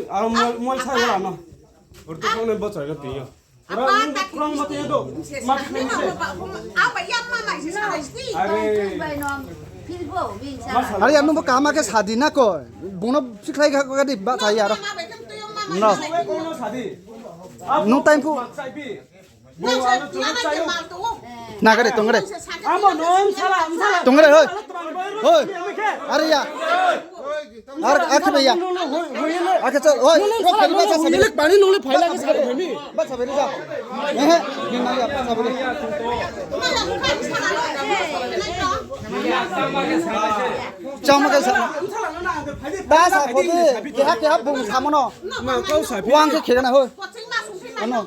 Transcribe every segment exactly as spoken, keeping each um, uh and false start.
Aro mol, mol sa wala no. Orto kong ne bochai no tiyo. Ora ni krong mati do. Mati ni no. Abai ya mama si sa si. Are. Are ya nungbo kaham khe sadi na ko. Bung no sikhlai kha ko di ba thai ya ro. No. Nung time phu. Nagare tongare. Tongare hoi. Hoi. Are ya. Ar akhe bai ya. Akhe chal, oi, rok phari ba sa sabari. Bani nung le phaila ke sa phai mi. Ba sabari ja. Eh, ni na ya ba sabari. Chama ke sa. Ba sa phodi. Keha keha bung samono. Wang ke khega na hoi. Ano.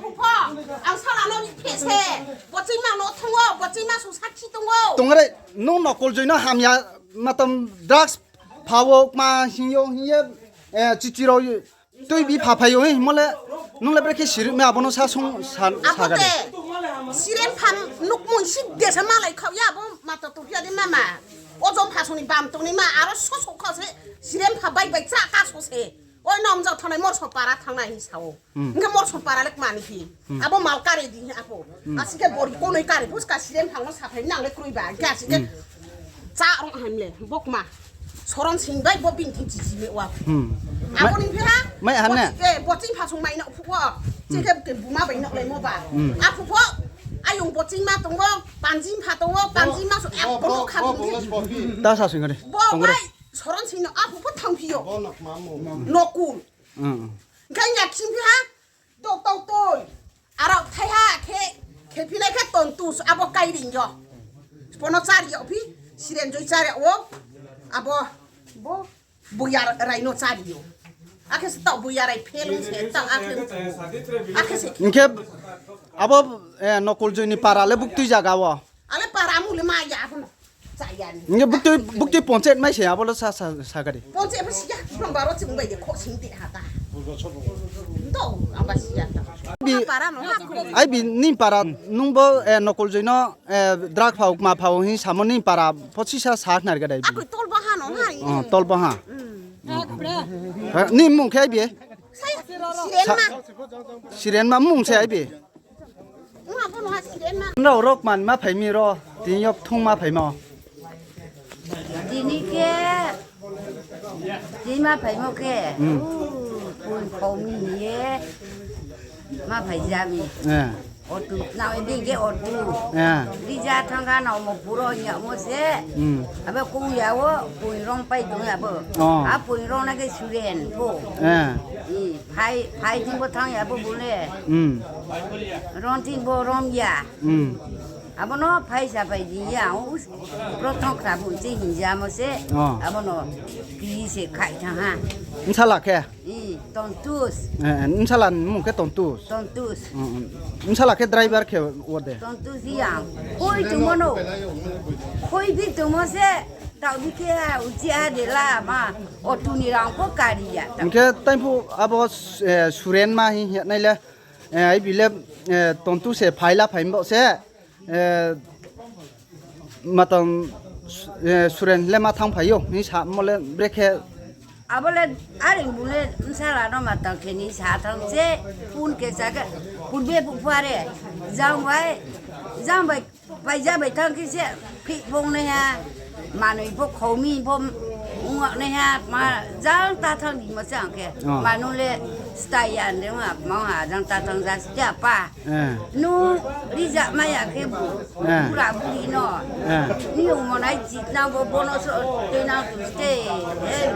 Ang sala no ni phe se. Bochima no thung o, bochima su sakhi tong o. Tongare, nung nokol joi no hamya, matam drugs phao, kma hing yo, hing ye, eh, chichi rao, tui bi pha phai yo, hing mole, nung le brekhe siri me abono sa sung, sa, sa gade. Siren pham nukmung si desa malai khao ya, abo mato tu ya di mama. Ojom phasung ni bam tong ni ma, aro so so khao se, siren pha bai bai cha ka so se. Oi, nom jao thanai Morso para thangnai hing sao. Hingkhe Morso para le kmani phi. Abo mal kare di hing apo. Asi khe bori konoi kare, buska siren phang no saphai nang le kroi ba. Hingkhe asi khe cha rong ham le, bokma. Soron sing bai bo bini thing chichi me wa. Abo ni phi ha? Mai han ne? Boching, eh, boching phasung mai no phu wo. Ching khe ke buma bai no lai mo ba. Aphu pho, ayung boching ma tong wo, panjing pha tong wo, panjing ma so, eh, kono kha tong khe. Ta sa sing kare. Bo bai, Soron sing no aphu pho thang phi yo. Nokul. Ganya khim phi ha, to tau toi. Arao thai ha khe, khe phi nai khe tontu abo kairing yo. Bono chari yo phi, siren joi chari wo. Abo, bo, buya rai no chari yo. Akhe se tau buya rai phelung se, tau akhe, akhe se. Hingkhe abo, eh, nokol joi ni para le buktui jaga wo. Ale para mung le ma ya pho no. Chaya ni. Nge buktui, buktui ponchet mai se abo lo sa, sa, sa gari. Ponchet pho siya, nang baro chung bai de kho sing de ha ta. Ndo, ang ba siya ta. Bi, para no ha ko. Ai bi ni para nung bo, eh, nokol joi no, eh, drug phao, kma phao hing samo ni para pho sisa sa khna ri ga dai bi. Ako tol bo ha no ha. Oh, tol bo ha. Hmm. Ha, ni mung khe ai bi? Sai, siren ma. Siren ma mung se ai bi. Nrao rok man ma phai mi ro, tini yo thung ma phai mo. Tini khe, tini ma phai mo khe, hmm, u, pun khau mi hing ye, ma phai ja mi. Eh. Otu, nao dei khe otu. Eh. Rija thang kha nao mo puro hing ya mo se. Hmm. Abo kong ya wo, pun rong pai tong ya bo. Oh. A pun rong na khe suren pho. Eh. I, phai, phai thing bo thang ya bo bung le. Hmm. Rong thing bo rong ya. Hmm. Abo no phai sa phai di ya, o, prothom khra bung se hing ja mo se. Oh. Abo no kri se khai thang ha. Bsala khe? I, Tontus. Eh, bsala ni mung khe Tontus? Tontus. Hmm, hmm. Bsala khe driver khe wo de? Tontus ya. Khoi tongmo no. Khoi di tongmo se. Tao di khe ha, uchi ha de la ma. Otu ni rang pho kari ya. Hingkhe taiphu abo, eh, suren ma hing ya nai le. Eh, ai bi le, eh, Tontu se phai la phai bo se, eh, matang, eh, suren le ma thang phai yo, ni sa mo le brekhe. Abo le aring bu le bsala no matang khe ni sa thang se, pun khe sa khe, pun be bu pha re, jang bai, jang bai, Paija bai thang khe se, phih pho ong nai ha, manoi pho khau mi pho ong nai ha, ma jang ta thang di mo se ang khe. Oh. Manu le stai ya nde ong ha, ma ha jang ta thang ja sti apa. Eh. Nu rijak ma ya khe bu, eh, bura buri no. Eh. Ni ong mo nai jit na bo bono so tui na tu ste. Eh.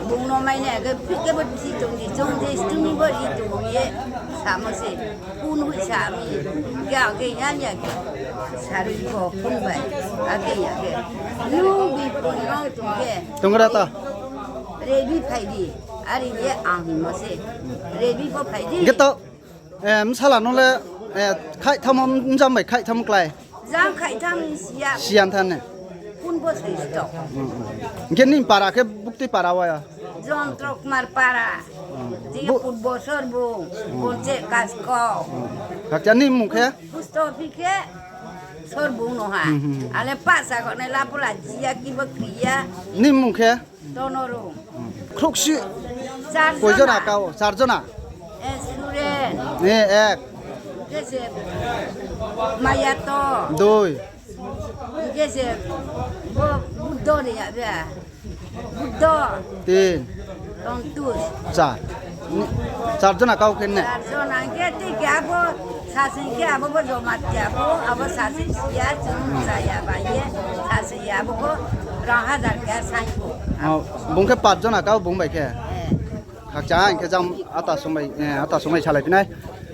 Bung no mai ne khe phih khe bo jit tong di jong je stu mi bo jit tong ye. Sa mo se. Pun hui sa mi, khe ang khe ya ya khe, sarui ko pun bai, ake ya khe. Nung bi pun rong tong khe. Tong ra ta. Rebi phai di, ari ye ang hing mo se. Rebi pho phai di. Hingkhe to, eh, bsala no le, eh, khai thamo, bjam bai khai thamo klái. Jang khai thang siya. Siyan than ne. Pun bo se sto. Hmm, hmm. Hingkhe nini para khe buktui para wa ya? Jontro Kumar para. Hmm. Jing bu- pun bo sor bu. Hmm. Pun che kas ko. Hmm. Hakcha nini mung khe? Pusto phi khe sor bu no ha. Hmm, hmm, hmm. Ale pa sa ko ne la pula jiya ki bo kriya. Nini mung khe? Tono ro. Hmm. Khruksi. Koi jona kau? Char jona. Suren. Ek. Hingkhe se Mayato. Dui. Hingkhe se bo Buddho ni ya be. Buddho. Tin. Tontus. Char. Char jona kau khe ne? Char jona hingkhe tei khe abo sasing khe abo bo Jamatia bo, abo sasing siya, chung chaya bai ye, sasing ya abo bo rang hajar khe saing bo. Bung khe pach jona kau bung bai khe. Khakchang hingkhe jang ata songbai, ata songbai salai phinai.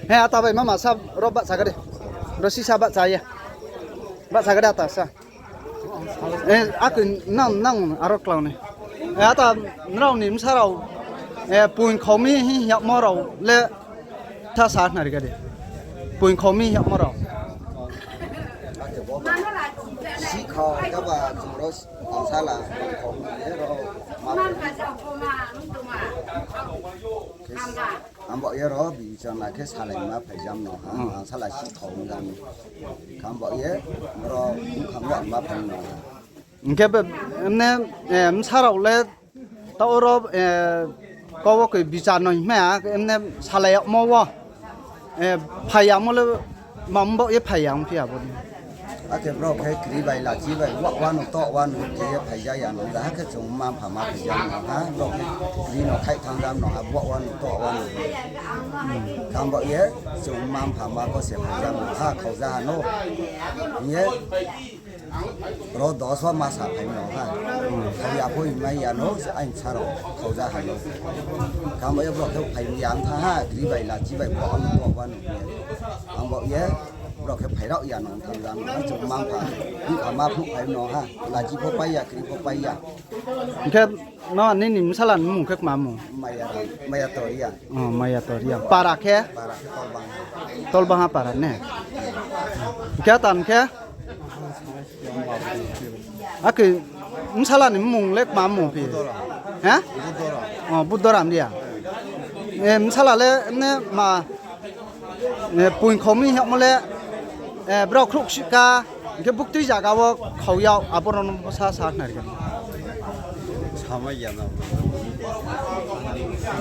He ata bai mama sa ro bahcha kha di. Ro sisa bahcha ye. Bahcha kha di ata sa. Akoi nang, nang aro klau ni. Ata nrao ni bsa rao, poing khau mi hing yagmo rao le tha sa khnari kha di. Poing khau mi hing yagmo rao. Sikhau khe ba chung ro angsala poing khau mi ye ro ma Abo ye ro bichana khe salaima phaijam no ha, angsala sikhau ong jam. Kham bo ye ro bkhang wa ma phai no ha. Hingkhe be, emne, bsa rao le taoh ro, kau wo koi bichar no hingmai ha, emne salai yagmo wo, phai yamo le mam bo ye phai ya ongphi abo ni. Akhe brao khe kri bai lachi bai wa wanu toh wanu khe ye phaija ya no, jaha khe chung mma mpha ma phaija no ha, brao khe kri no khaih thanng jam no ha, wa wanu toh wanu. Kham bo ye chung mma mpha ma bo se phaija no ha, khauja ha no. Hing ye ro dos wo masa phai no ha. Khau ya pho hingmai ya no, aini sa rao khauja ha no. Kham bo ye brao khe phai ya ong tha ha, kri bai lachi bai wa wanu toh wanu. Ang bo ye, brao khe phai rao ya no, thanng jam no ha, chung mma mpha, bkha ma phnuh phai no ha, lachi pho pai ya, kri pho pai ya. Hingkhe no nini bsala ni mmung khe kma mmung? Maya Toriang. Maya Toriang. Para khe? Para khe Tolbangha. Tolbangha para ne? Hingkhe ata ni khe? Akhe bsala ni mmung le kma mmung phi? He? Buddhoram Reang. Bsala le ne ma, poing khau mi hing yagmo le, brao khrouhsih ka, hingkhe buktui zaga wo khau yag, abo rao no sa sa khnari khe.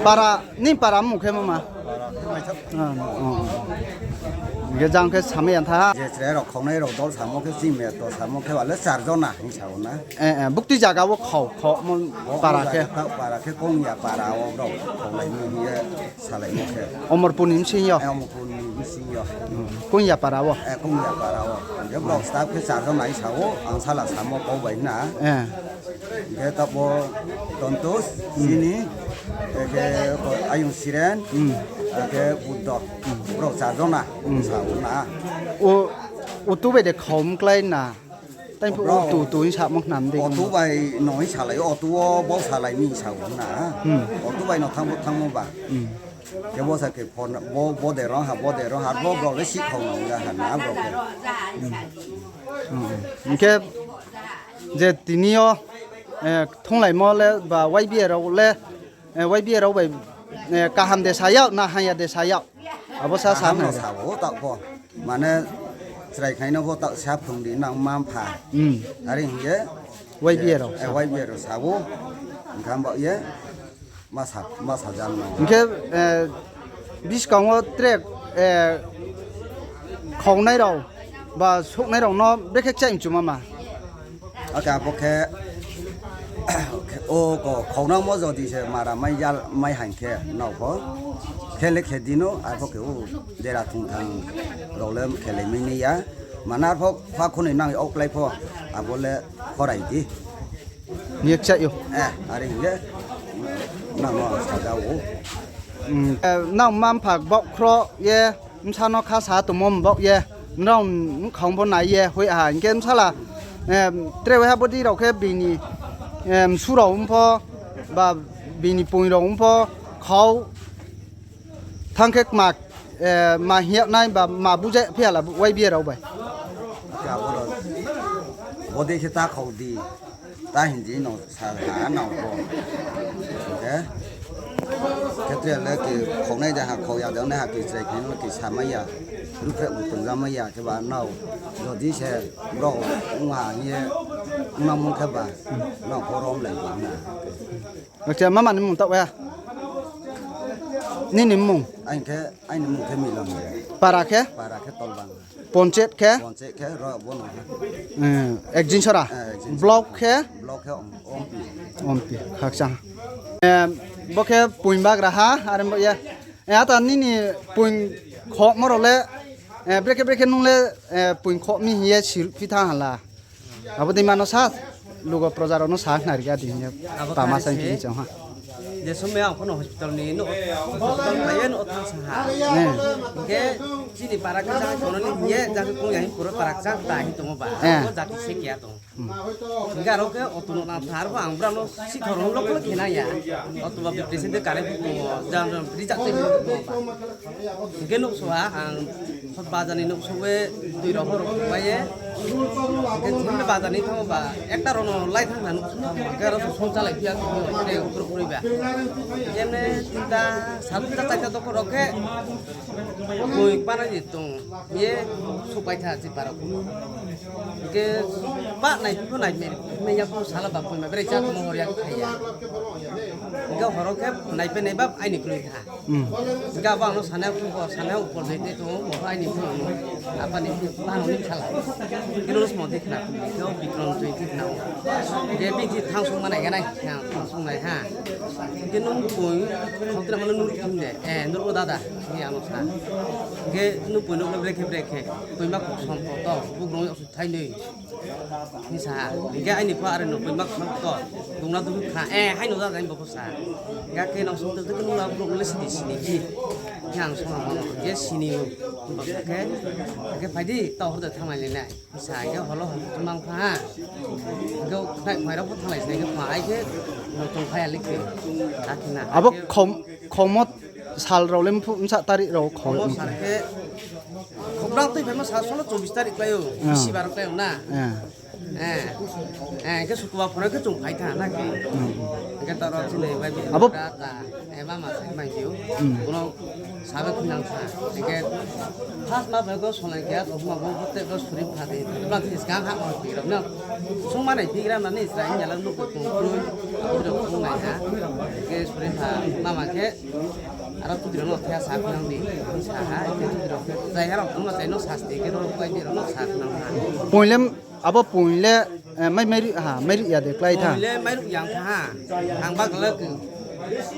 Para, nini para mmung khe mama? Hingkhe jang khe samai ya tha ha. Je chrai rao khaunai rao dol samo khe chini meto samo khe ba le char jona hing sa ou na. Buktui zaga wo khau, khau para khe? Para khe Kongya para wo brao khaunai mi hing ye salaimo khe. Omorpur ni bsing yo? Omorpur ni bsing yo. Kongya para wo? Kongya para wo. Hingkhe brao staff khe char jona hing sa ou, angsala samo kau bai na. Hingkhe tabo Tontus, chini, akhe ayong Siren, akhe Buddho, brao char jona hing sa ou na. O, otu bai de khau mklái na, tai pho otu, otu hing samo khnam de. Otu bai no hing salai, otu wo bo salai mi hing sa ou na. Otu bai no thanngmo thanngmo ba. Khe bo sa khe phone, bo, bo de rao ha, bo de rao ha, bo brao le sihkhau nang ya ha na brao khe. Hingkhe je tini yo, thunglaimo le ba Y B A rao le, Y B A rao bai, kaham de sa yag na hamya de sa yag? Abo sa sa no sa ou taoh pho. Mane chrai khnai no pho taoh sa phrung di nang mma mpha. Are hing ye Y B A rao sa ou. Hingkhe bo ye ma sa, ma sa jam no. Hingkhe, buskang wo tre, khaunai rao ba souhnai rao no brekhe kchaih mchuma ma? Akhe abo khe, o ko khaunangmo jodi se mara mai yal mai haing khe nrao pho khe le khe di no, arpho khe o dera thungthang rao le khelai mai nai ya. Mane arpho kha khonoi nang yag klái pho, abo le khorai di. Hing ye kchaih ou. Are hing ye nang no sa ja ou. Nang mma mpha baoh khroh ye, bsa no kha sa tongmo baoh ye, nrao bkhang pho nai ye hoih ha, hingkhe bsala, tre waiha bodi rao khe bini, msu rao ong pho, ba bini poing rao ong pho, khau thanng khe kma, ma hing yag nai ba ma bujai phi ya la Y B A rao bai? Bodi khe ta khau di, ta hing di no sa ha nang pho. Hingkhe khe tre le khe khaunai de ha, khau ya de nai ha, khe chrai khe no khe samai ya, ruhphreh bu tongja mai ya khe ba nrao jodi se brao ong ha hing ye ong nangmo khe ba nrao pho romlai di na. Acha, mama ni mmung taoh ya? Nini mmung? Aini khe, aini mmung khe Milan. Para khe? Para khe Tolbang. Ponchet khe? Ponchet khe ro bo no. Eh, Ekjinsora. Eh, Ekjinsora. Block khe? Block khe Om-, Ompi. Ompi, khakchang. Eh, bo khe poing bagra ha, are bo ye. Eh, ata nini poing khomo rao le, eh, brekhe brekhe nung le, eh, poing kho mi hing ye sir phi thanng hala. Abo dei mano sa, lugo proja rao no sa khnari ga di hing ye. Abo tama kari sa se. Phi chang ha. Je somoi ang pho no hospital ni no, hospital phai ye no thang sa ha. Eh. Hingkhe chini para khe jang kono ni hing ye, jang khe kung ya hing puro para kchang ta hing tongo ba. Eh. Abo jati se keha tong. Hmm. Hingkhe aro khe auto no nang thar bo ang brao no si thor hong lo khe nang ya. Auto ba bipri se de kare bo tongo, jang jang rijak tei bo tongo ba. Hingkhe nuhso ha ang bazar ni nuhso we tui rao hor bai ye. Hingkhe thimle bazar ni thango ba ekta rao no lai thang na nuhso thango ba. Hingkhe aro se song chalai phi ya tei ukruk kroi ba. Emne tinta sat tinta chaita dokhor rao khe koi para ni tong ye supai tha si para khe. Hingkhe ba nai phi pho nai me, me ya pho sala ba koi ma bere cha tongmo hor ya khai ya. Hingkhe horo khe nai pe nai ba aini kroi kha. Hmm. Hingkhe abo ang no sana phu bo, sana upor jai tei tongo, bo pho aini phu ano. Apa ni phu ano ni khala. Kino no simo di khna, kino Bikram jai di khna. Hingkhe bini thang sung manai ganai, thang sung nai ha. Hingkhe nung koi, khautra mano nung thim de, eh, nung o dada, ni ano sa. Hingkhe nung koi nung brekhe brekhe, koi ma kok som kok to, bukrung yok su thai nui. Ni sa ha, hingkhe aini pho are no koi ma kok som to, dungna dungna kha, eh, hai no dada, bo pho sa. Hingkhe nang sung to, to nung la bukrung le sini sini di. Hingkhe ang sung ha mano, hingkhe sini o, bo sa khe, hingkhe phai di, to hor de thanglai le nai. Sa hingkhe holo hong tongmang pha ha. Hingkhe khnai phai rao pho thanglai se hingkhe pha hai khe no tong phai ya le khe. Akhe na. Abo khom-, khomo sal rao le mphu, msa tarik rao khom. Khomo sal khe, khokbrang tui phaimo sal solo chobbish tarik klai o, ah, bisi bar klai o na. Ah. Eh. Eh, hingkhe sukubar phone khe chung phai tha na khe. Hmm. Hingkhe toro chini bai bi abo ra ta, eh, mama sai mai jiu. Hmm. Bono Sabe khuinang sa. Hingkhe first ma bai go solai khe, asong ma bo, bo te go suri pha de. Bla this gang ha ma pi rok no. Sung ma nai pi gra ma ni sa, ya la nuk ko tung kroi. Abo rok sung nai ha. Hingkhe suri pha ma ma khe. Aro tudi rok no thaya sa khuinang di. Sa ha, hingkhe tudi rok khe. Jai ha rok no ma jai no sasti khe rok bai di rok no sa khuinang ha. Poilem Abo poing le, eh, mai, mai ri, ha, mai ri ya de klái tha. Poing le mai ri yang tha ha. Ang ba kala ke.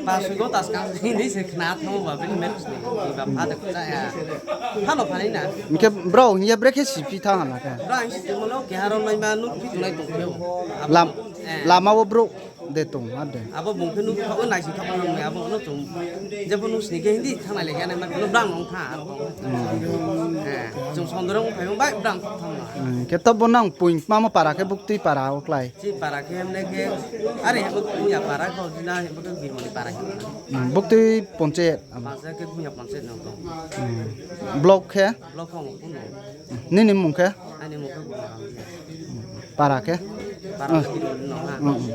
Ba sui go tas kang ni se khna tha ba bini mai ri sini. Ba pha de cha ya. Pha no pha ni na. Hingkhe brao hing ye brekhe si phi tha ha na khe. Brao hing si tongmo no ke haro mai ma nuk phi tongnai tong khe o. Lam, eh, lama wo brao de tong ha de. Abo bung khe nuk kha o nai si kha o nai abo no tong. Jebo nuk sini khe hindi thangnai le ya nai ma no brang ong kha. Hmm. Eh, chung sondorong phai bai brang thang na. Hmm, khe to bo nang poing ma mo para khe buktui para o klái. Si para khe mne khe, are hebo kuya para khe, jina hebo khe Birmoni para khe. Hmm, buktui ponche. Masa khe kuya ponche nang to. Hmm. Block khe? Block khe kuno. Nini mung khe? Ani mung khe. Para khe? Para khe Birmoni nang ha. Hmm, hmm.